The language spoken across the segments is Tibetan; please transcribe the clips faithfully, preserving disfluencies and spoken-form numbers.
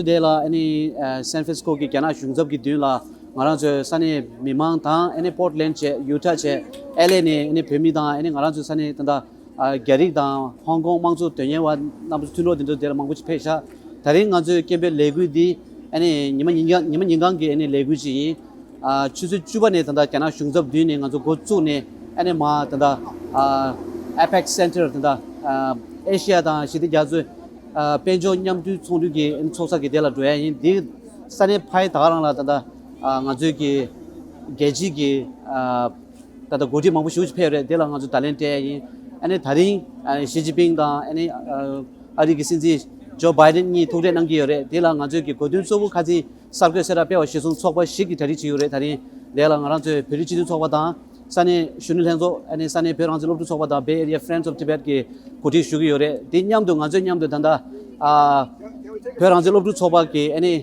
དེ་ལ་ཨ་ནི་ཨ་སན་ཧྥ་རན་སི་སྐོ་གི་རྒྱ་ནག་གཞུང་ཚབ་ཀྱི་མདུན་ལ་ང་རང་ཚོའི་ས་གནས་མི་མང་དང་ཨ་ནི་པོར་ཊ་ལེན་ཌ་བྱས། ཡུ་ཊ་བྱས། ཨེལ་ཨེ་ནས་ཨ་ནི་བོད་མི་དང་ཨ་ནི་ང་རང་ཚོའི་ས་གནས་ད་ལྟ་ཨ་རྒྱ་རིགས་དང་ཧོང་ཀོང་དམངས་གཙོ་དོན་གཉེར་བ་རྣམ་པ་ཚོ་མཐུན་གྲོགས་དེ་ཚོ་དེ་ལ་མང་པོ་ཞིག་ཕེབས་ཤག་དེ་རིང་ང་ཚོའི་སྐད་འབོད་ལས་འགུལ་འདི་ཨ་ནི་ཉི་མ་ཉིན་གང་ཉི་མ་ཉིན་གང་གི་ཨ་ནི་ལས་འགུལ་ཅིག་ཡིན། ཨ་ཆུ་ཚོད་བཅུ་པ་ནས་ད་ལྟ་རྒྱ་ནག་གཞུང་ཚབ་མདུན་ནས་ང་ཚོ་འགོ་བཙུགས་ནས་ཨ་ནི་མར་ད་ལྟ་ཨ་ཨེ་པེག་སི་སེན་ཊར་ད་ལྟ་ཨ་ཨེ་ཤི་ཡ་དང་ཞི་བདེ་རྒྱ་མཚོའི་ཨ་དཔལ་འབྱོར་མཉམ་འབྲེལ་ཚོགས་འདུ་གི་ཨ་ནི་ཚོགས་ས་གི་དེ་ལ་འགྲོ་ཡ་ཡིན། འདི་ས་གནས་ཕ་ཡི་ད་ག་རང་ལ་ད་ལྟ་ཨ་ང་ཚོའི་གི་རྒྱལ་སྤྱིའི་གི་ཨ་ད་ལྟ་འགོ་ཁྲིད་མང་པོ་ཞེ་པོ་ཅིག་ཕེབས་རེད། དེ་ལ་ང་ཚོ་བརྡ་ལན་སྤྲད་ཡ་ཡིན། ཨ་ནི་ད་རིང་ཨ་ཞི་ཅིན་ཕིང་དང་ཨ་ནི་ཨ་ཨ་རི་གི་སྲིད་འཛིན་ཇོ་བྷའི་ཌེན་གཉིས་ཐུག་འཕྲད་གནང་གི་ཡོད་རེད། དེ་ལ་ང་ཚོའི་གི་གོ་སྟོན་གཙོ་བོ་ཁ་སང་གསར་འགོད་གསལ་བསྒྲགས་སྤེལ་བ་གཞིར་བཟུང་ཚོགས་པ་ཞིག་གིས་གྲ་སྒྲིག་བྱས་ཡོད་རེད། ད་རིང་དེ་ལ་ང་རང་ཚོའི་བོད་རིགས་སྤྱི་མཐུན་ཚོགས་པ་དང་ས་གནས་གཞོན་ནུ་ལྷན་ཚོགས། ཨ་ནི་ས་གནས་བོད་རང་བཙན་སློབ་ཕྲུག་ཚོགས་པ་དང་Bay Area Friends of Tibet གིས་གོ་སྒྲིག་ཞུ་གི་ཡོད་རེད། དེ་མཉམ་དུ་ང་ཚོའི་མཉམ་དུ་ད་ལྟ་ཨ་བོད་རང་བཙན་སློབ་ཕྲུག་ཚོགས་པ་གི་ཨ་ནི་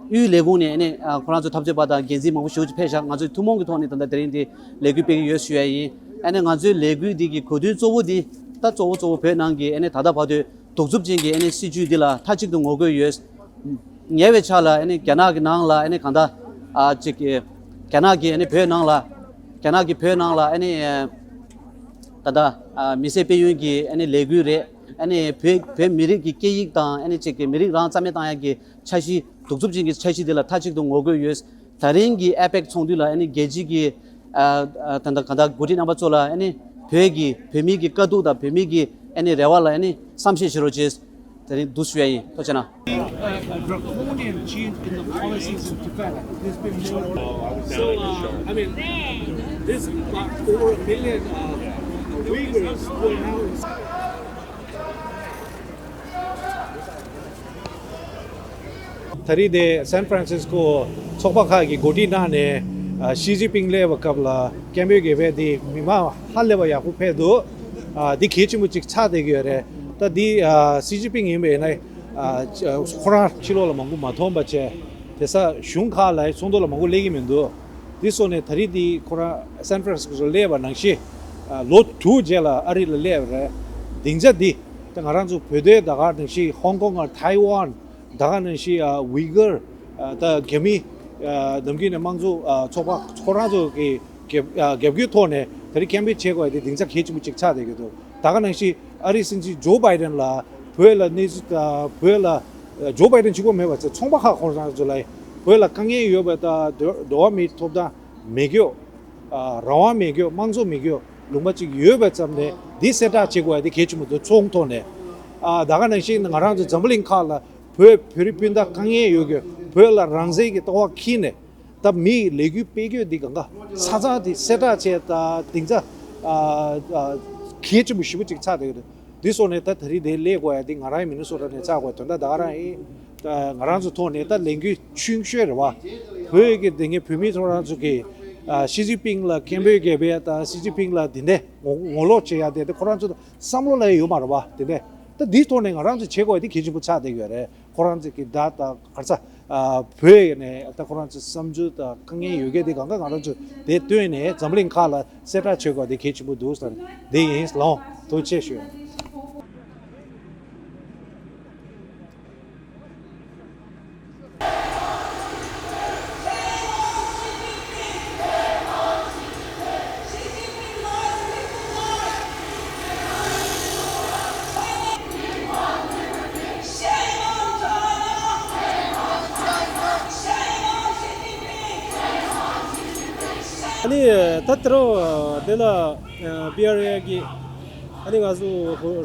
དབུས་ལས་ཁུངས་ནས་ཨ་ནི་ཨ་ཁོ་རང་ཚོའི་འཐབ་རྩོད་པ་དང་འགན་འཛིན་མང་པོ་ཞེ་པོ་ཅིག་ཕེབས་ཤག་ང་ཚོའི་ཐུན་མོང་གི་ཐོག་ནས་ད་ལྟ་དེ་རིང་འདི་ལས་འགུལ་སྤེལ་གྱི་ཡོད་ཞུ་ཡ་ཡིན། ཨ་ནི་ང་ཚོའི་ལས་འགུལ་འདི་གི་གོ་དོན་གཙོ་བོ་འདི་ད་གཙོ་བོ་གཙོ་བོ་བོད་ནང་གི་ཨ་ནི་ད་ལྟ་བར་དུ་གདུག་རྩུབ་ཅན་གྱི་ཨ་ནི་སྲིད་བྱུས་འདི་ལ་མཐའ་གཅིག་ཏུ་ངོ་རྒོལ་ཡོད། ཉེ་བའི་ཆར་ལ་ཨ་ནི་རྒྱ་ནག་གི་ནང་ལ་ཨ་ནི་གང་ལྟར་ཨ་ཅིག་གི་རྒྱ་ནག་གིས་ཨ་ནི་བོད་ནང་ལ་རྒྱ་ནག་གིས་བོད་ནང་ལ་ཨ་ནི་ད་ལྟ་ཨ་མི་སེར་སྤེལ་ཡུལ་གྱི་ཨ་ནི་ལས་འགུལ་རེད། ཨ་ནི་བོད་བོད་མི་རིགས་ཀྱི་སྐད་ཡིག་དང་ཨ་ནི་ཅིག་གི་མི་རིགས་རང་རྩ་མེད་བཏང་ཡ་གི་འཆར་གཞི། གདུག་རྩུབ་ཅན་གྱི་འཆར་གཞི་དེ་ལ་མཐའ་གཅིག་ཏུ་ངོ་རྒོལ་ཡོད། ད་རིང་གི་ཨེ་པེག་ཚོགས་འདུ་ལ་ཨ་ནི་རྒྱལ་སྤྱི་གི་ཨ་ཨ་ད་ལྟ་གང་ལྟར་འགོ་ཁྲིད་རྣམ་པ་ཚོ་ལ་ཨ་ནི་བོད་ཀྱི་བོད་མི་གི་དཀའ་སྡུག་དང་བོད་མི་གི་ཨ་ནི་རེ་བ་ལ་ཨ་ནི་བསམ་ཤེས་བྱེད་རོགས་བྱེད། དེ་རིང་འདུག་ཞུ་ཡ་ཡིན། ཐུགས་རྗེ་གནང་། A draconian change in the policies of Tibet. There's been more. So, uh, I mean, there's about over a million uh, Uyghurs who are now in ད་རེས་དེ་སན་ཧྥ་རན་སིས་ཀོ་ཚོགས་པ་ཁག་གིས་གོ་སྒྲིག་གནང་ནས་ཨ་ཞི་ཅིན་ཕིང་སླེབས་པའི་སྐབས་ལ་སྐད་འབོད་རྒྱག་པ་དེ་མི་མང་ཧ་ལས་པ་ཡག་པོ་ཕེབས་འདུག་ཨ་འདི་གལ་ཆེན་པོ་གཅིག་ཆགས་བསྡད་ཀྱི་ཡོད་རེད། ད་འདི་ཨ་ཞི་ཅིན་ཕིང་ཡིན་པ་ཡིན་ན་ཨ་ཁོ་རང་ཕྱི་ལོགས་ལ་མང་པོ་མ་མཐོང་བ་བྱས། དེ་ས་གཞུང་ཁག་ལ་ཚོགས་འདུ་ལ་མང་པོ་སླེབས་ཀྱི་མི་འདུག་དེ་སོང་ནས་ད་རེས་འདི་ཁོ་རང་སན་ཧྥ་རན་སིས་ཀོ་སླེབས་པ་ནང་བཞིན་ཨ་ལོ་དྲུག་རྗེས་ལ་ཨ་རི་ལ་སླེབས་པ་རེད། སྡིངས་ཆ་འདི་ད་ང་རང་ཚོ་བོད་དོན་ད་ག་ནང་བཞིན་ཧོང་ཀོང་ང་ཐའེ་ཝན་ད་ག་ནང་བཞིན་ཨ་ཝི་གར་ཨ་ད་རྒྱ་མི་ཨ་ནམ་རྒྱུན་ནས་དམངས་གཙོ་ཨ་ཚོགས་པ་ཁོ་རང་ཚོ་གི་རྒྱབ་ཨ་རྒྱབ་སྐྱོར་ཐོག་ནས་ད་རེས་ཁེམ་པེན་བྱེད་དགོས་ཡ་དེ་སྡིངས་ཆ་གལ་ཆེན་པོ་གཅིག་ཆགས་བསྡད་ཀྱི་འདུག་ད་ག་ནང་བཞིན་ཨ་རིའི་སྲིད་འཛིན་ཇོ་བྷའི་ཌེན་ལ་བོད་ལ་གནས་ཚུལ་ད་བོད་ལ་ཇོ་བྷའི་ཌེན་གཅིག་པོ་མེད་པ་ཚེ་ཚོང་པ་ཁག་ཁོ་རང་ཚོ་ལ་བོད་ལ་དཀའ་ངལ་ཡོད་པ་ད་འགྲོ་བ་མིའི་ཐོབ་ཐང་མེད་རྒྱུ། ཨ་རང་དབང་མེད་རྒྱུ། དམངས་གཙོ་མེད་རྒྱུ་ལུང་པ་གཅིག་ཡོད་པ་ཙམ་ནས་འདི་གསལ་བསྒྲགས་བྱེད་དགོས་ཡ་དེ་གལ་ཆེན་པོ་འདུག་ཚོགས་ཐོག་ནས་ཨ་ད་ག་ནང་བཞིན་ང་རང་ཚོ་འཛམ་བུ་གླིང་ཁག་ལ་བོད་བོད་རིགས་སྤུན་ཟླ་དཀའ་ངལ་ཡོད་རྒྱུ། བོད་ལ་རང་བཙན་གྱི་ལྟ་བ་འཁྱེར་ནས་ད་མིའི་ལས་འགུལ་སྤེལ་རྒྱུ་འདི་གང་ག་ཚ་ཚ་དེ་གསལ་བསྒྲགས་བྱས། ད་སྡིངས་ཆ་ཨ་ཨ་གལ་ཆེན་པོ་ཞེ་པོ་ཅིག་ཆགས་བསྡད་ཀྱི་འདུག་འདི་སོང་ནས་ད་ད་རེས་དེ་སླེབས་དགོས་ཡ་འདི་ང་རང་མི་ནི་སོ་ཊ་ནས་ཆགས་དགོས་དོན་དག་ད་ག་རང་ཡིན། ད་ང་རང་ཚོ་ཐོག་ནས་ད་ལས་འགུལ་ཆུང་ཤོས་རེད་བ། བོད་ཀྱི་དེ་སྔའི་བོད་མི་ཚོ་རང་ཚོ་གིས་ཨ་ཞི་ཅིན་ཕིང་ལ་སྐད་འབོད་རྒྱབ་པའི་ད་ཞི་ཅིན་ཕིང་ལ་དེ་འདྲས་ངོ་ངོ་ལོག་བྱེད་ཡ་དེ་དེ་ཁོ་རང་ཚོ་བསམ་བློ་ལ་ཡོད་མ་རེད་བ། དེ་འདྲས་ད་འདིའི་ཐོག་ནས་ང་རང་ཚོ་བྱེད་དགོས་ཡ་དེ་གལ་ཆེན་པོ་ཆགས་བསྡད་ཡོད་རེད། ཁོ་རང་ཚོ་གི་ད་ད་ག་རེ་ཟ། ཨ་བོད་ནས་ད་ཁོ་རང་ཚོ་བསམ་ཚུལ་དང་དཀའ་ངལ་ཡོད་མཁན་དེ་གང་ག་ང་རང་ཚོ་དེ་བཏོན་ནས་འཛམ་གླིང་ཁག་ལ་གསལ་བསྒྲགས་བྱེད་དགོས་དེ་གལ་ཆེན་པོ་འདུག་ཟེར་དེ་ཡིན། ལགས་ཐུགས་རྗེ་ཆེ་ཞུ། ཨ་ནི་ད་ལྟ་དེ་ལ་བི་ཨར་ཨེ་གི་ཨ་ནི་ང་ཚོ་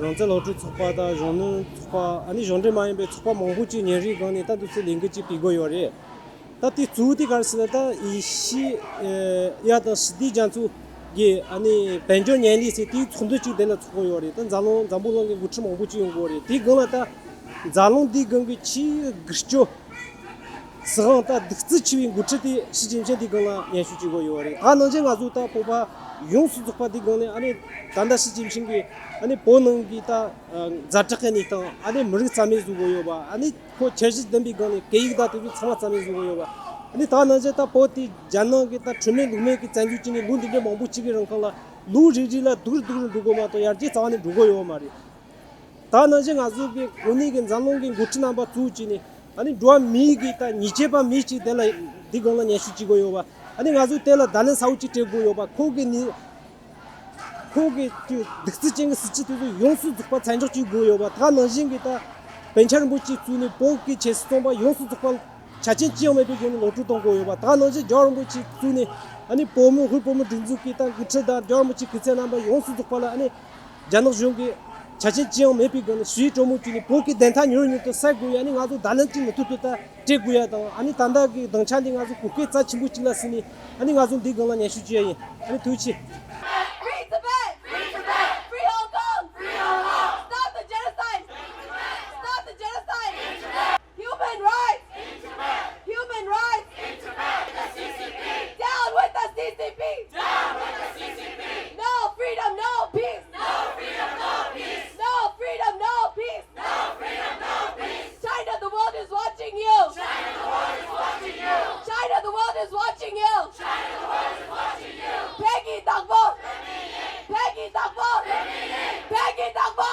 རང་བཙན་སློབ་ཕྲུག་ཚོགས་པ་དང་གཞོན་ནུ་ཚོགས་པ། ཨ་ནི་གཞུང་འབྲེལ་མ་ཡིན་པའི་ཚོགས་པ་མང་པོ་ཅིག་ཉིན་རེའི་སྒང་ནས་ད་འདུག་སེ་ལས་འགུལ་ཅིག་སྤེལ་གི་ཡོད་རེད། ད་དེ་གཙོ་བོ་དེ་ག་རེ་ཟེར་ན། ད་ཨེ་ཤི་ཡ་དང་ཞི་བདེ་རྒྱ་མཚོ་གི་ཨ་ནི་དཔལ་འབྱོར་ཉམས་ལེན་ཟེར་དེའི་ཚོགས་འདུ་ཅིག་དེ་ལ་ཚོགས་ཡོད་རེད། ད་འཛམ་གླིང་འཛམ་བུ་གླིང་གི་འགོ་ཁྲིད་མང་པོ་ཅིག་ཡོང་གི་ཡོད་རེད། དེའི་སྒང་ལ་ད་འཛམ་གླིང་འདིའི་སྒང་གི་ཆེས་སྒེར་གཅོད་སྲིད་དབང་ད་གདུག་རྩུབ་ཆེ་བའི་འགོ་ཁྲིད་དེ་ཞི་ཅིན་ཕིང་དེའི་སྒང་ལ་མཉམ་ཞུགས་བྱེད་དགོས་ཡོད་རེད། ད་ནང་བཞིན་ང་ཚོ་ད་བོད་པ་ཡོངས་སུ་རྫོགས་པ་དེའི་སྒང་ནས་ཨ་ནི་ད་ལྟ་ཞི་ཅིན་ཕིང་གིས་ཨ་ནི་བོད་ནང་གི་ད་ཛ་དྲག་གི་གནས་སྟངས། ཨ་ནི་མི་རིགས་རྩ་མེད་བཟོ་དགོས་ཡོད་པ། ཨ་ནི་ཁོ་འཆར་གཞི་བདུན་པའི་སྒང་ནས་སྐད་ཡིག་དང་དེ་ཚོ་ཚང་མ་རྩ་མེད་བཟོ་དགོས་ཡོད་པ། ཨ་ནི་ད་ནང་བཞིན་ད་བོད་དེ་རྒྱལ་ནང་གི་ད་འཁྲུལ་མེད་ལུགས་མེད་ཀྱི་བཙན་འཛུལ་བྱས་ནས་ལོ་འདི་འདྲའི་མང་པོ་ཅིག་གི་རིང་ཁ་ལ་ལོ་རེ་རེ་ལ་སྡུག་རུ་སྡུག་རུ་འགྲོ་གི་མ་གཏོགས་ཡར་རྒྱས་རྩ་བ་ནས་འགྲོ་གི་ཡོད་མ་རེད། ད་ནང་བཞིན་ང་ཚོ་གི་གོ་གནས་ཀྱི་འཛམ་གླིང་གི་འགོ་ཁྲིད་རྣམ་པ་གཙོ་བོ་བྱས་ནས་ ཨ་ནི་འགྲོ་བ་མིའི་གི་ད་ཉེས་ཆད་པ་མི་གཅིག་དེ་ལ་འདི་སྒང་ལ་ཉེས་ཞུ་བྱེད་དགོས་ཡོད་པ། ཨ་ནི་ང་ཚོ་དེ་ལ་བརྡ་ལན་གསལ་པོ་ཅིག་སྤྲད་དགོས་ཡོད་པ། ཁོ་གི་ནི་ཁོ་གི་དུས་གདུག་རྩུབ་ཅན་གྱི་སྲིད་བྱུས་དེ་ཚོ་ཡོངས་སུ་རྫོགས་པ་མཚམས་འཇོག་བྱེད་དགོས་ཡོད་པ། ད་ནང་བཞིན་གྱི་ད་པཎ་ཆེན་རིན་པོ་ཆེ་བཙུགས་ནས་བོད་ཀྱི་ཆབ་སྲིད་བཙོན་པ་ཡོངས་སུ་རྫོགས་པ་ཆ་རྐྱེན་ཅི་ཡང་མེད་པའི་སྒོ་ནས་ལོག་སྤྲོད་གཏོང་དགོས་ཡོད་པ། ད་ནང་བཞིན་རྒྱལ་བ་རིན་པོ་ཆེ་བཙུགས་ནས་ཨ་ནི་བོད་མི་དབུས་བོད་མིའི་སྒྲིག་འཛུགས་ཀྱི་ད་དབུ་ཁྲིད་དང་རྒྱལ་བ་རིན་པོ་ཆེའི་སྐུ་ཚབ་རྣམ་པ་ཡོངས་སུ་རྫོགས་པ་ལ་ཨ་ནི་རྒྱ་ནག་གཞུང་གིས་ཆ་རྐྱེན་ཅི་ཡང་མེད་པའི་སྒོ་ནས་ཞི་བའི་གྲོས་མོལ་བྱས་ནས་བོད་ཀྱི་བདེན་མཐའ་མྱུར་མྱུར་དུ་གསལ་དགོས་ཡ། ཨ་ནི་ང་ཚོ་བརྡ་ལན་གཅིག་མུ་མཐུད་དུ་ད་སྤྲད་དགོས་ཡ་དང་། ཨ་ནི་ད་ལྟ་གི་སྡིངས་ཆ་འདི་ང་ཚོ་གུ་གེ་རྩ་ཆེན་པོ་གཅིག་ལ་ཟིན་ནས་ཨ་ནི་ང་ཚོ་འདི་སྒང་ལ་ཉེས་ཞུ་བྱེད་ཡ་ཡིན། ཨ་ནི་ཐུགས་རྗེ་ཆེ། Free Tibet! Free Tibet! Free Hong Kong! Free Hong Kong! Stop the genocide! Stop the genocide! Human rights! Human rights! Down with the C C P! Down with the C C P! No freedom, no peace! No freedom, no peace! No freedom, no peace! No freedom, no peace! China, the world is watching you! China, the world is watching you! China, the world is watching you! China, the world is watching you! Peggy Dagbo! Peggy Dagbo! Peggy Dagbo!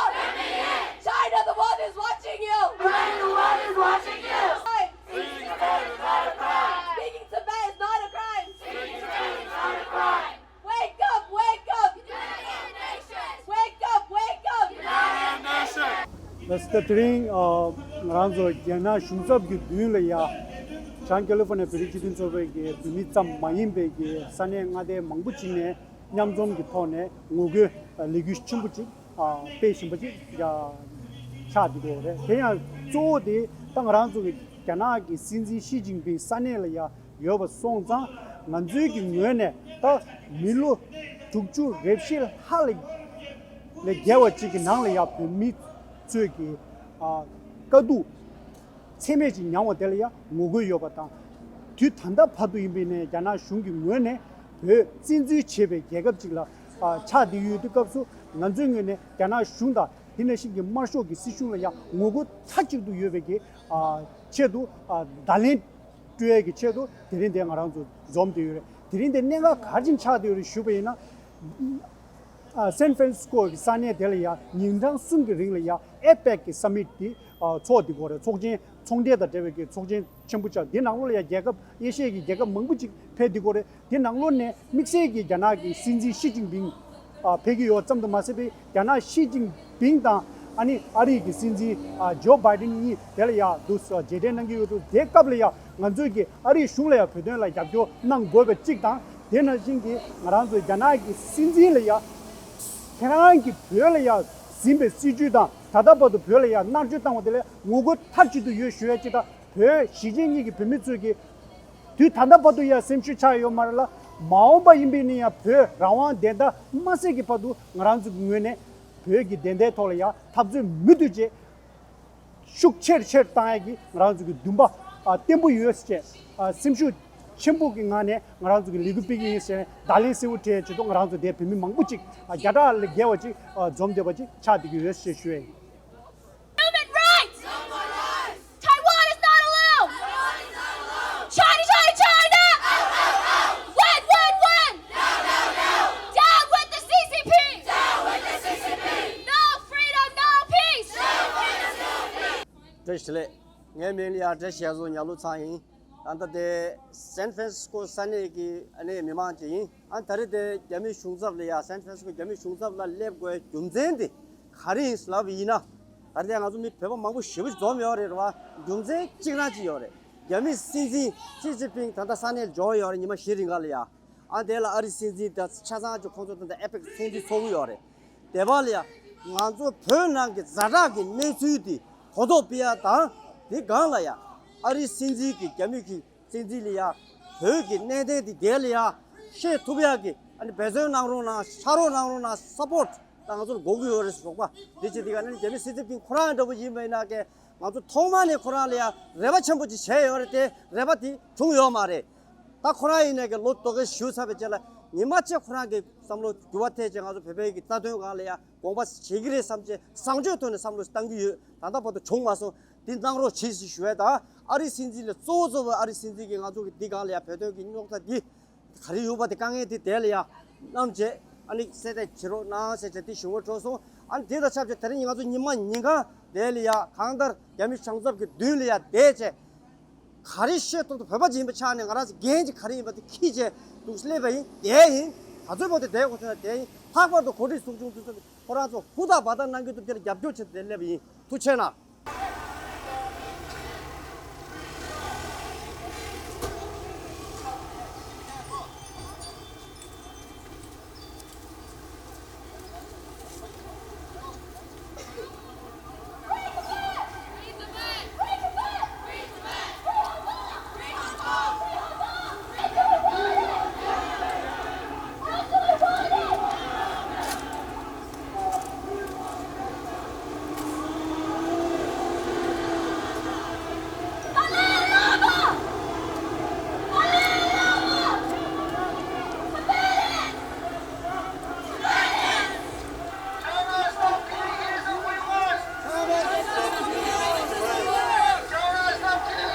China, the world is watching you! China, the world is watching you! Speaking Tibet is not a crime! Speaking Tibet is not a crime! Speaking Tibet is not a crime! Wake up! Wake up! United Nations! Wake up! Wake up! United Nations! ལགས་སོ། དེ་རིང་ཨ་ང་རང་ཚོ་རྒྱ་ནག་གཞུང་ཚབ་ཀྱི་མདུན་ལ་ཡ་བྱང་ཀེ་ལི་ཧྥོ་ནི་ཡའི་བོད་རིགས་སྤྱི་མཐུན་ཚོགས་པའི་གི་བོད་མི་ཙམ་མ་ཡིན་པའི་གི་ས་གནས་མངའ་སྡེ་མང་པོ་ཅིག་ནས་མཉམ་འཛོམས་ཀྱི་ཐོག་ནས་ངོ་རྒོལ་ལས་འགུལ་ཆེན་པོ་ཅིག་ཨ་སྤེལ་བཞིན་པ་ཅིག་ཡ་ཆགས་བསྡད་ཡོད་རེད། དེ་ཡང་གཙོ་བོ་དེ་ད་ང་རང་ཚོ་གི་རྒྱ་ནག་གི་སྲིད་འཛིན་ཞི་ཅིན་ཕིང་ས་གནས་ལ་ཡ་ཡོད་པ་སོང་ཙང་། ང་ཚོའི་གི་ངོས་ནས་ད་མི་ལོ་དྲུག་ཅུ་རེ་བཞི་ལྷག་ལས་ལས་བརྒལ་བ་ཅིག་གི་ནང་ལ་ཡ་བོད་མི་ཚོས་ཀྱི་ཨ་དཀའ་སྡུག་ཚད་མེད་ཅིག་མྱངས་པ་དེ་ལ་ཡ་ངོ་རྒོལ་ཡོད་པ་དང་། དུས་ད་ལྟ་བར་དུ་ཡིན་པའི་ནས་རྒྱ་ནག་གཞུང་གི་ངོས་ནས་བོད་བཙན་འཛུལ་བྱས་པའི་རྒྱལ་ཁབ་ཅིག་ལ་ཨ་ཆགས་བསྡད་ཡོད་དུས་སྐབས་སུ། ང་ཚོའི་ངོས་ནས་རྒྱ་ནག་གཞུང་དང་དེ་ནང་བཞིན་གྱི་དམར་ཤོག་གི་སྲིད་གཞུང་ལ་ཡ་ངོ་རྒོལ་མཐའ་གཅིག་ཏུ་ཡོད་པའི་གི་ཨ་ཆེད་དུ་ཨ་བརྡ་ལན་སྤྲོད་ཡས་ཀྱི་ཆེད་དུ་དེ་རིང་འདིར་ང་རང་ཚོ་འཛོམས་བསྡད་ཡོད་རེད། དེ་རིང་འདིར་གནད་འགག་ག་རེ་བྱུང་ཆགས་བསྡད་ཡོད་རེད་ཞུས་པ་ཡིན་ན། ཨ་སན་ཧྥ་རན་སི་སྐོ་གི་ས་གནས་དེ་ལ་ཡ་ཉིན་གྲངས་གསུམ་གྱི་རིང་ལ་ཡ་ཨེ་པེག་གི་ས་མིཊ་དེ་ཨ་ཚོགས་བསྡད་ཡོད་རེད། ཚོགས་ཆེན་ཚོང་འབྲེལ་དང་འབྲེལ་བའི་གི་ཚོགས་ཆེན་ཆེན་པོ་ཆགས། དེ་ནང་ལོགས་ལ་ཡ་རྒྱལ་ཁབ་ཨེ་ཤི་ཡའི་གི་རྒྱལ་ཁབ་མང་པོ་ཅིག་ཕེབས་བསྡད་ཡོད་རེད། དེ་ནང་ལོགས་ནས་དམིགས་བསལ་གྱི་རྒྱ་ནག་གི་སྲིད་འཛིན་ཞི་ཅིན་ཕིང་ཨ་ཕེབས་ཀྱི་ཡོད་ཙམ་དུ་མ་ཟད་པའི་རྒྱ་ནག་ཞི་ཅིན་ཕིང་དང་ཨ་ནི་ཨ་རིའི་གི་སྲིད་འཛིན་ཨ་ཇོ་བྷའི་ཌེན་གཉིས་དེ་ལ་ཡ་འདུག་སེ་མཇལ་འཕྲད་གནང་གི་ཡོད་འདུག་དེའི་སྐབས་ལ་ཡ་ང་ཚོས་ཀྱི་ཨ་རིའི་གཞུང་ལ་ཡ་བོད་དོན་ལ་རྒྱབ་སྐྱོར་གནང་དགོས་པ་གཅིག་དང་། དེ་ནང་བཞིན་གྱི་ང་རང་ཚོའི་རྒྱ་ནག་གི་སྲིད་འཛིན་ལ་ཡ་ཁྱེད་རང་གི་བོད་ལ་ཡ་ཟིན་པའི་སྲིད་བྱུས་དང་། ད་ལྟ་བར་དུ་བོད་ལ་ཡ་མནར་གཅོད་བཏང་བ་དེ་ལ་ངོ་རྒོལ་མཐའ་གཅིག་ཏུ་ཡོད་ཞུ་ཡ་གཅིག་དང་། བོད་གཞིས་བྱེས་གཉིས་ཀྱི་བོད་མི་ཚོས་ཀྱི་དུས་ད་ལྟ་བར་དུ་ཡ་སེམས་ཤུགས་ཆག་ཡོད་མ་རེད་ལ། མ་འོངས་པ་ཡིན་པའི་ནི་ཡ་བོད་རང་དབང་བདེན་མཐའ་མ་གསལ་གྱི་བར་དུ་ང་རང་ཚོ་གི་ངོས་ནས་བོད་ཀྱི་བདེན་མཐའི་ཐོག་ལ་ཡ་འཐབ་རྩོད་མུ་མཐུད་བྱས། ཤུགས་ཆེར་ཆེར་བཏང་ཡ་གི་ང་རང་ཚོ་གི་འདུན་པ་ཨ་བརྟན་པོ་ཡོད་ཅེས་ཨ་སེམས་ཤུགས་ཆེན་པོ་གི་ངང་ནས་ང་རང་ཚོ་གི་ལས་འགུལ་སྤེལ་གྱི་ཡིན་ཟེར་ནས་བརྡ་ལན་གསལ་པོ་སྤྲད་ཡ་ཆེད་དུ་ང་རང་ཚོ་དེ་བོད་མི་མང་པོ་ཅིག་ཨ་བརྒྱ་ཕྲག་ལས་བརྒལ་བ་ཅིག་ཨ་འཛོམས་བསྡད་པ་ཅིག་ཆགས་བསྡད་ཀྱི་ཡོད་ཅེས་ཞུ་ཡ་ཡིན། Human rights! No more lies! Taiwan is not alone! Taiwan is not alone! China, China, China! Out, out, out! Win, win, win! No, no, no! Down with the C C P! Down with the C C P! No freedom, no peace! No freedom, no peace! བཀྲ་ཤིས་བདེ་ལེགས། ངའི་མིང་ལ་ཡ་བཀྲ་ཤིས་རྒྱ་མཚོ་ཉ་ལུ་ཚང་ཡིན། ད་ལྟ་དེ་སན་ཧྥ་རན་སི་སྐོ་ས་གནས་ཀྱི་ཨ་ནི་མི་མང་ཅིག་ཡིན། ཨ་ད་རེས་དེ་རྒྱ་མིའི་གཞུང་ཚབ་ལ་ཡ་སན་ཧྥ་རན་སི་སྐོ་རྒྱ་མིའི་གཞུང་ཚབ་ལ་སླེབས་དགོས་རྒྱུ་མཚན་དེ་ག་རེ་ཡིན་ལབ་པ་ཡིན་ན། ད་རེས་དེ་ང་ཚོ་མི་བོད་པ་མང་པོ་ཞེ་པོ་ཅིག་འཛོམས་ཡོད་རེད་བ། རྒྱུ་མཚན་གཅིག་རང་ཅིག་ཡོད་རེད། རྒྱ་མིའི་སྲིད་འཛིན་ཞི་ཅིན་ཕིང་ད་ལྟ་ས་གནས་འབྱོར་ཡོད་རེད། ཉི་མ་བཞི་རིང་ག་ལ་ཡ། ཨ་དེ་ལ་ཨ་རིའི་སྲིད་འཛིན་དང་ཆ་ཚང་ཅིག་ཁོང་ཚོ་ད་ལྟ་ཨེ་པེག་ཚོགས་འདུ་ཚོགས་ཀྱི་ཡོད་རེད། དེ་བ་ལ་ཡ་ང་ཚོ་བོད་ནང་གི་ཛ་དྲག་གི་གནས་ཚུལ་དེ་གོ་རྟོགས་སྤེལ་ཡ་དང་། དེ་སྒང་ལ་ཡ་ཨ་རིའི་སྲིད་འཛིན་གྱིས་རྒྱ་མི་གི་སྲིད་འཛིན་ལ་ཡ་བོད་ཀྱི་གནད་དོན་དེ་རྒྱལ་ལ་ཡ་ཤེས་ཐུབ་ཡག་གི་ཨ་ནི་འབད་བརྩོན་གནང་རོགས་གནང་། ཕྱག་རོགས་གནང་རོགས་གནང་། སཔོརྚ་ད་ང་ཚོར་དགོས་ཀྱི་ཡོད་རེད་ཟེར་རོགས་པ་འདི་བྱེད་དེ་ག་ནི་རྒྱ་མི་སྲིད་འཛིན་ཕིང་ཁོ་རང་འདྲ་པོ་ཡིན་པ་ཡིན་ན་ཀྱེ་ང་ཚོ་ཐོག་མ་ནས་ཁོ་རང་ལ་ཡ་རེ་བ་ཆེན་པོ་ཅིག་བྱས་ཡོད་རེད་དེ། རེ་བ་དེ་བྱུང་ཡོད་མ་རེད། ད་ཁོ་རང་ཡིན་ནས་ཀྱེ་ལོ་དོ་གེ་ཞུ་ཚར་བའི་རྗེས་ལ་ཉི་མ་གཅིག་ཁོ་རང་གི་བསམ་བློ་འགྱུར་བ་ཐེབས་བྱས་ང་ཚོ་བོད་པའི་གི་རྩ་དོན་སྒང་ལ་ཡ་དགོངས་པ་བཞེས་ཀྱི་རེད་བསམ་བྱས་བཟང་སྤྱོད་ཐོག་ནས་བསམ་བློ་བཏང་གི་ཡོད། ད་ལྟ་བར་དུ་བྱུང་མ་སོང་། འདི་གནང་རོགས་བྱེད་ཞེས་ཞུ་ཡ་དང་། ཨ་རིའི་སྲིད་འཛིན་ལ་གཙོ་བོ་གཙོ་བོ་ཨ་རིའི་སྲིད་འཛིན་གྱིས་ང་ཚོ་གི་འདི་སྒང་ལ་ཡ་བོད་དོན་གྱི་རྙོག་དྲ་འདི་ག་རེ་ཡོད་པ་དེ་དཀའ་ངལ་དེ་དེ་ལ་ཡ་བསྣམས་བྱས་ཨ་ནི་གསལ་བསྒྲགས་བྱེད་རོགས་གནང་ཟེར་བྱས་དེ་ཞུ་བ་འགྲོ་སོང་། ཨ་ནི་དེ་དང་ཆབས་ཅིག་དེ་རིང་ང་ཚོ་ཉི་མ་ཉིན་གང་ དེ་ལ་ཡ་གང་ལྟར་རྒྱ་མི་གཞུང་ཚབ་ཀྱི་མདུན་ལ་ཡ་བསྡད་བྱས། ག་རེ་བཤད་ཐུབ་ཐུབ་བོད་པ་ཅིག་ཡིན་པ་ཆགས་ནས་ང་རང་ཚོ་འགན་ཅིག་ག་རེ་ཡིན་པ་དེ་འཁྱེར་བྱས་འདུག་སླེབས་པ་ཡིན། བསྡད་ཡིན། ད་ཚོད་བར་དུ་བསྡད་དགོས་ཐུག་ན་བསྡད་ཡིན། ལྷག་པར་དུ་གོ་སྒྲིག་ཚོགས་ཆུང་དེ་ཚོ་ཁོ་རང་ཚོ་ཧུར་ཐག་འབད་ཐག་གནང་གི་འདུག་དེ་ལ་རྒྱབ་སྐྱོར་བྱེད་དེ་སླེབས་པ་ཡིན། ཐུགས་རྗེ་གནང་། China, stop killing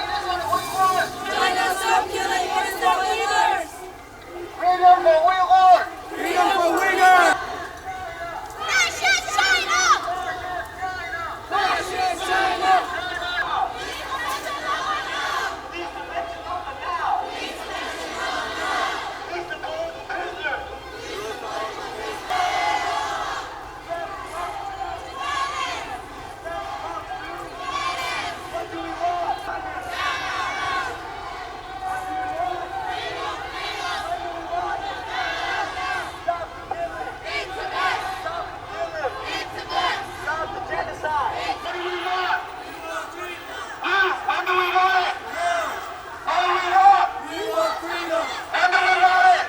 innocent Uyghurs! China, stop killing innocent Uyghurs! Freedom for Uyghurs! Freedom for Uyghurs! Fascist China! Fascist China! Stop the genocide! What do we want? What do we want? What do we want? We want freedom! What do we want?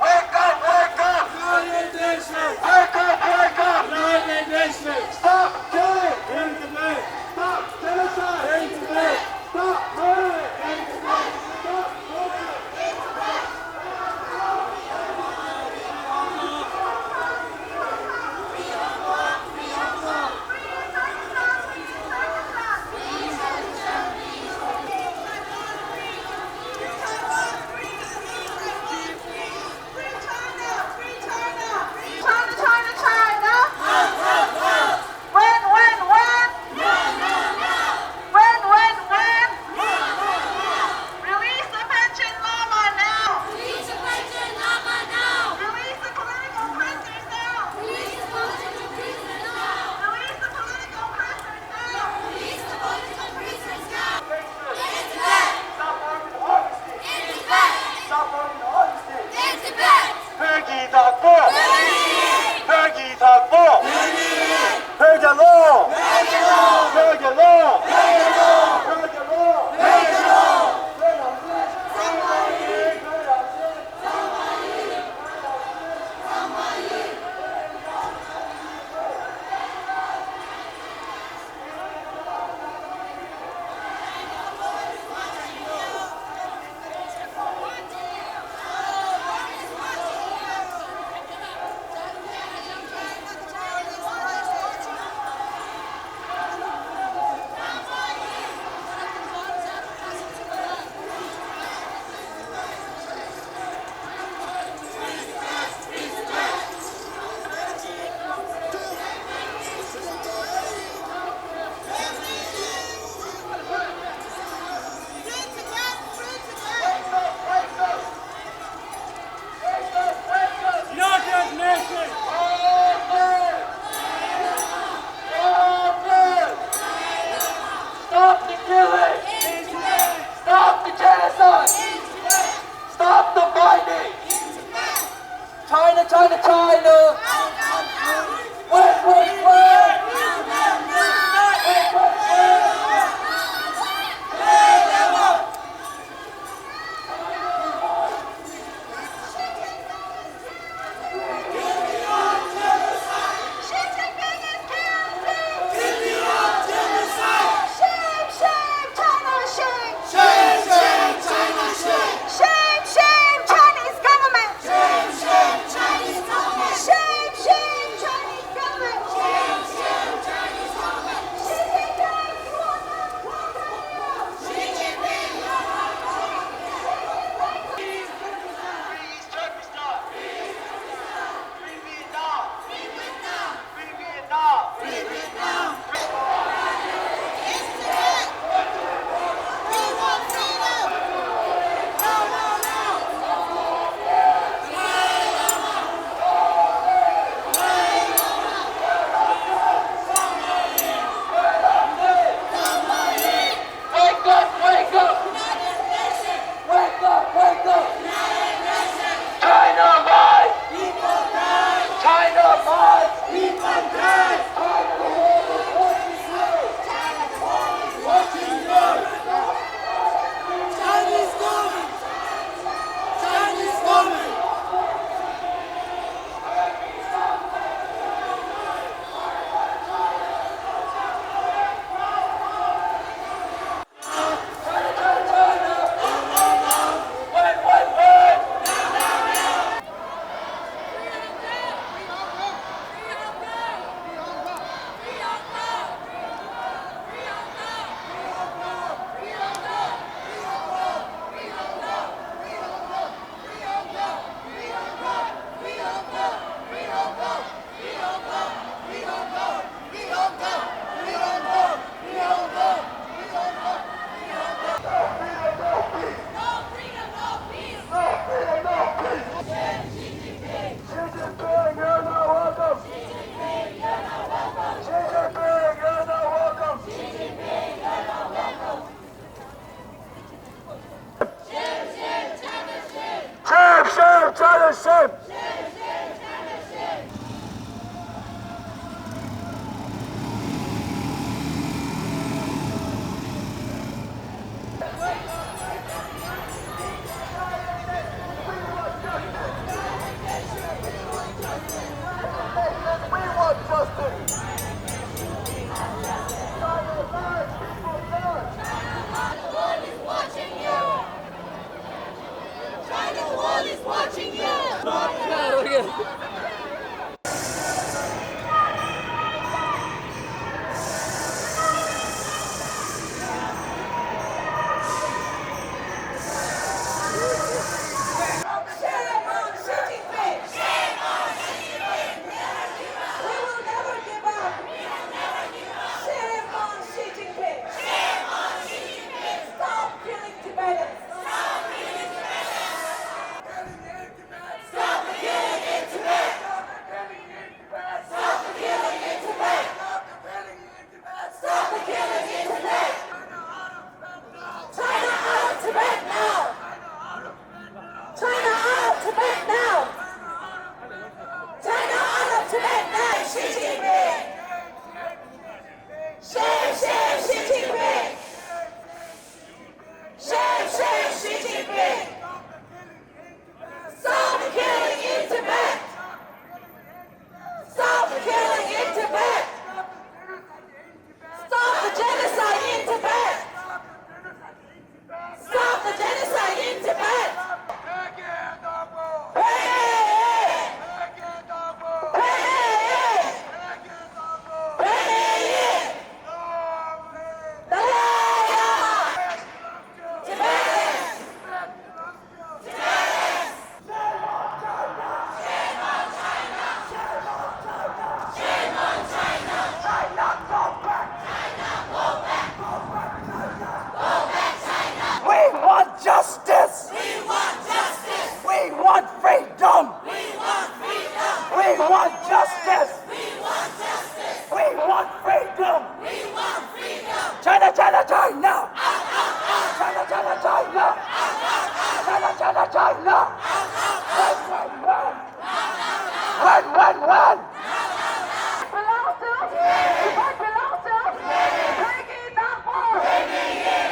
Wake up, wake up! United Nations! Wake up, wake up! United Nations! Stop killing! In Tibet! Stop genocide! In Tibet! Stop murdering! In Tibet! Stop torture! Free China! Free China! Free China! Free China! China, China, China! Up, up, up! Win, win, win! No, no, no! Win, win, win! No, no, no! Release the Panchen Lama now! Release the Panchen Lama now! Release the political prisoners now! Release the political prisoners now! Release the political prisoners now! Release the political prisoners now! Stop armed harvesting! Stop armed harvesting! བོད་ཀྱི་བདག་པོ། བོད་ཀྱི་བདག་པོ། བོད་རྒྱལ་ལོ། བོད་རྒྱལ་ལོ། བོད་རྒྱལ་ལོ། United Nations! Stop the killing! Stop the genocide! Stop the fighting! China, China, China! Wait, wait, wait! Wait, wait, wait! Shame, shame, China, shame! Shame, shame, China, shame! Shame, shame, Chinese government! Shame, shame, Chinese government! Shame, China shame! We want justice! China lies, people die! China, the world is watching you! China, the world is watching you! Shame on Xi Jinping! Shame on Xi Jinping! Never give up! We will never give up! We will never give up! Shame on Xi Jinping! Shame on Xi Jinping! Stop killing Tibetans! Stop killing Tibetans! Stop the killing in Tibet! Stop the killing in Tibet! Stop the killing in Tibet! Stop the killing in Tibet! China out of Tibet now! China out of Tibet now! China out of Tibet now! Xi Jinping! Shame, shame, Xi Jinping! Shame, shame, Xi Jinping! Stop the killing in Tibet! Stop the killing in Tibet! Stop the genocide in Tibet! Stop the genocide in Tibet! Dalai Lama! Tibetans! We want justice! We want justice! We want freedom! We want freedom! We want justice! We want justice! We want freedom! We want freedom! China, China, China! Out, out, out! China, China, China! Out, out, out! China, China, China! Out, out, out! Run, run, run! Run, run, run! Belongs to us! Tibet belongs to us! Break it down for us!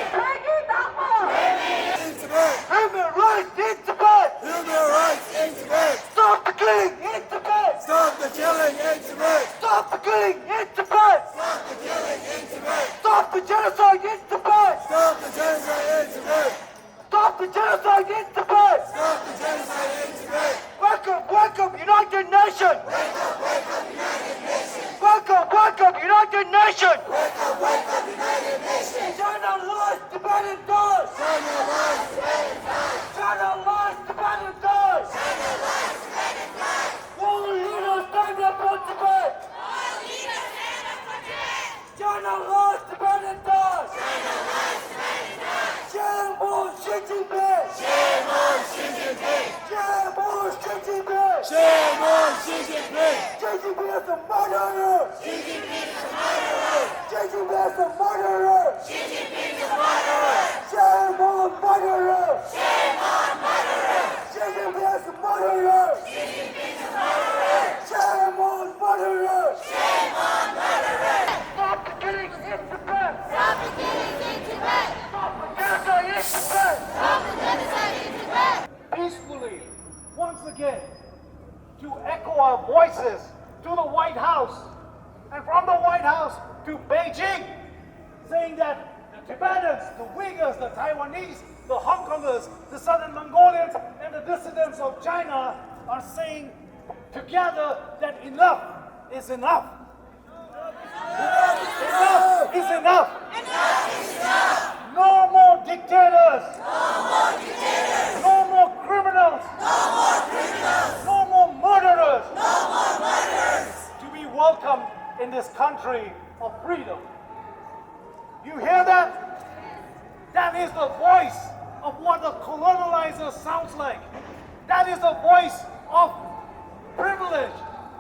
Break it down for us! In Tibet! Human rights in Tibet! Human rights in Tibet! Stop the killing in Tibet! Stop the killing in Tibet! Stop the killing in Tibet! Stop the killing in Tibet! Stop the genocide in Tibet! Stop the genocide in Tibet! Stop the genocide in Tibet! Stop the genocide in Tibet! Wake up, wake up, United Nations! Wake up, wake up, United Nations! Wake up, wake up, United Nations! Wake up, wake up, United Nations! China lies, Tibetan dies! China lies, Tibetan dies! China lies, Tibetan dies! China lies, Tibetan dies! World leaders stand up for Tibet! World leaders stand up for Tibet! China lies, Tibetan dies! China lies, Tibetan dies! Shame on Xi Jinping! Shame on Xi Jinping! Shame on Xi Jinping! Shame on Xi Jinping! Xi Jinping is a murderer! Xi Jinping is a murderer! Xi Jinping is a murderer! Xi Jinping is a murderer! Shame on murderer! Shame on murderer! Xi Jinping is a murderer! Xi Jinping is a murderer! Shame on murderer! Shame on murderer! Stop the killings in Tibet! Stop the killings in Tibet! Stop the genocide in Tibet! Stop the genocide in Tibet! Peacefully, once again, to echo our voices to the White House, and from the White House to Beijing, saying that the Tibetans, the Uyghurs, the Taiwanese, the Hong Kongers, the Southern Mongolians, and the dissidents of China are saying together that enough is enough. Enough is enough. No more dictators. No more criminals. No more murderers. To be welcome in this country of freedom. You hear that? That is the voice of what the colonizer sounds like. That is the voice of privilege.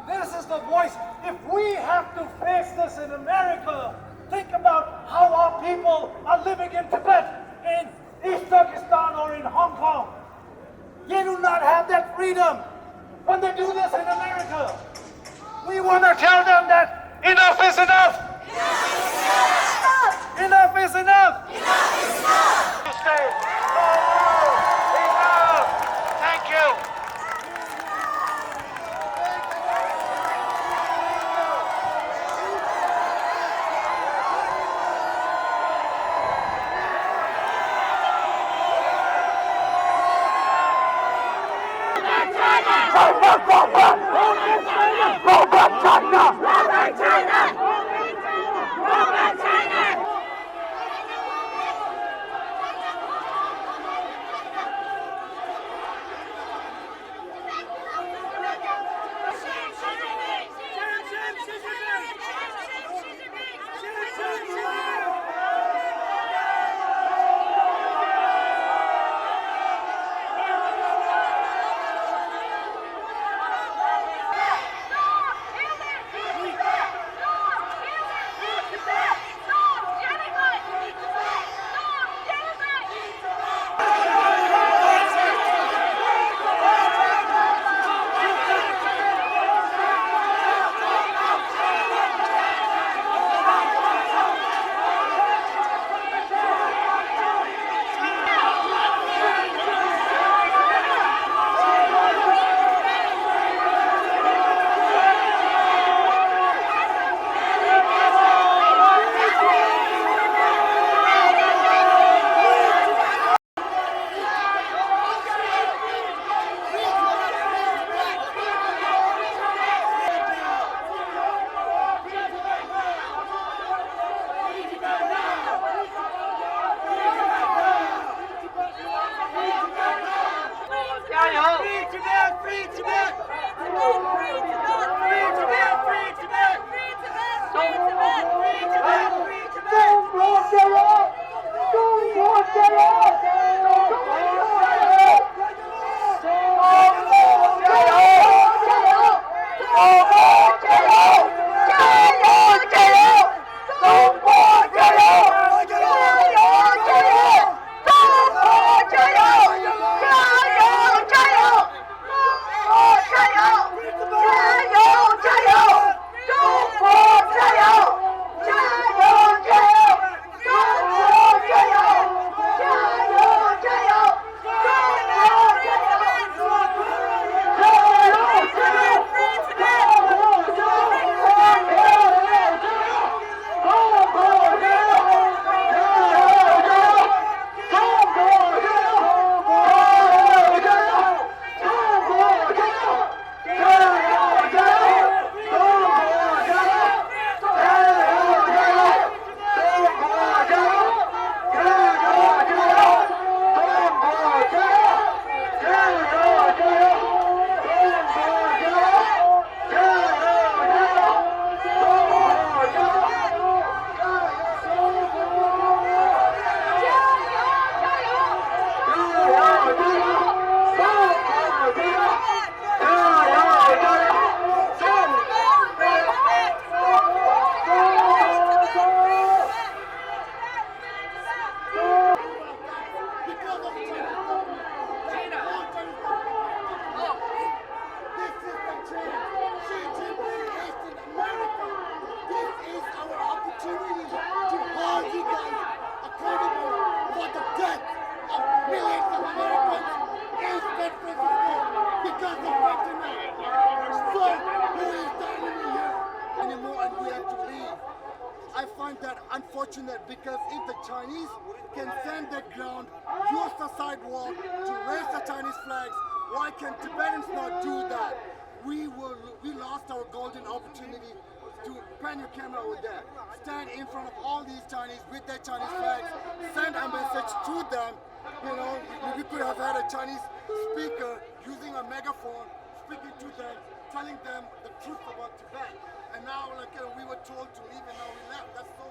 This is the voice. If we have to face this in America, think about how our people are living in Tibet, in East Turkestan, or in Hong Kong. They do not have that Freedom. When they do this in America, we want to tell them that enough is enough. Enough is enough. Enough is enough. Stay. No more. Enough. Thank you. 加油！Free Tibet! Free Tibet! Free Tibet! Free Tibet! Free Tibet! Free Tibet! Free Tibet! Free Tibet! Free Tibet! 中国加油！中国加油！中国加油！中国加油！加油！加油！加油！加油！中国加油！加油！加油！中国加油！加油！加油！中国加油！加油！加油！中国加油！加油！加油！ 中国加油！加油！加油！中国加油！加油！加油！Because of China. China. This is the change. Xi Jinping is in America. This is our opportunity to hold you guys accountable for the death of millions of Americans in San Francisco because of fentanyl. So, who is the enemy here anymore? And we have to leave. I find that unfortunate because if the Chinese can stand their ground, use the sidewalk to raise the Chinese flags, why can Tibetans not do that? We were, we lost our golden opportunity to point your camera over there, stand in front of all these Chinese with their Chinese flags, send a message to them. You know, we, we could have had a Chinese speaker using a megaphone, speaking to them, telling them the truth about Tibet. And now, like, you know, we were told to leave, and now we left. That's so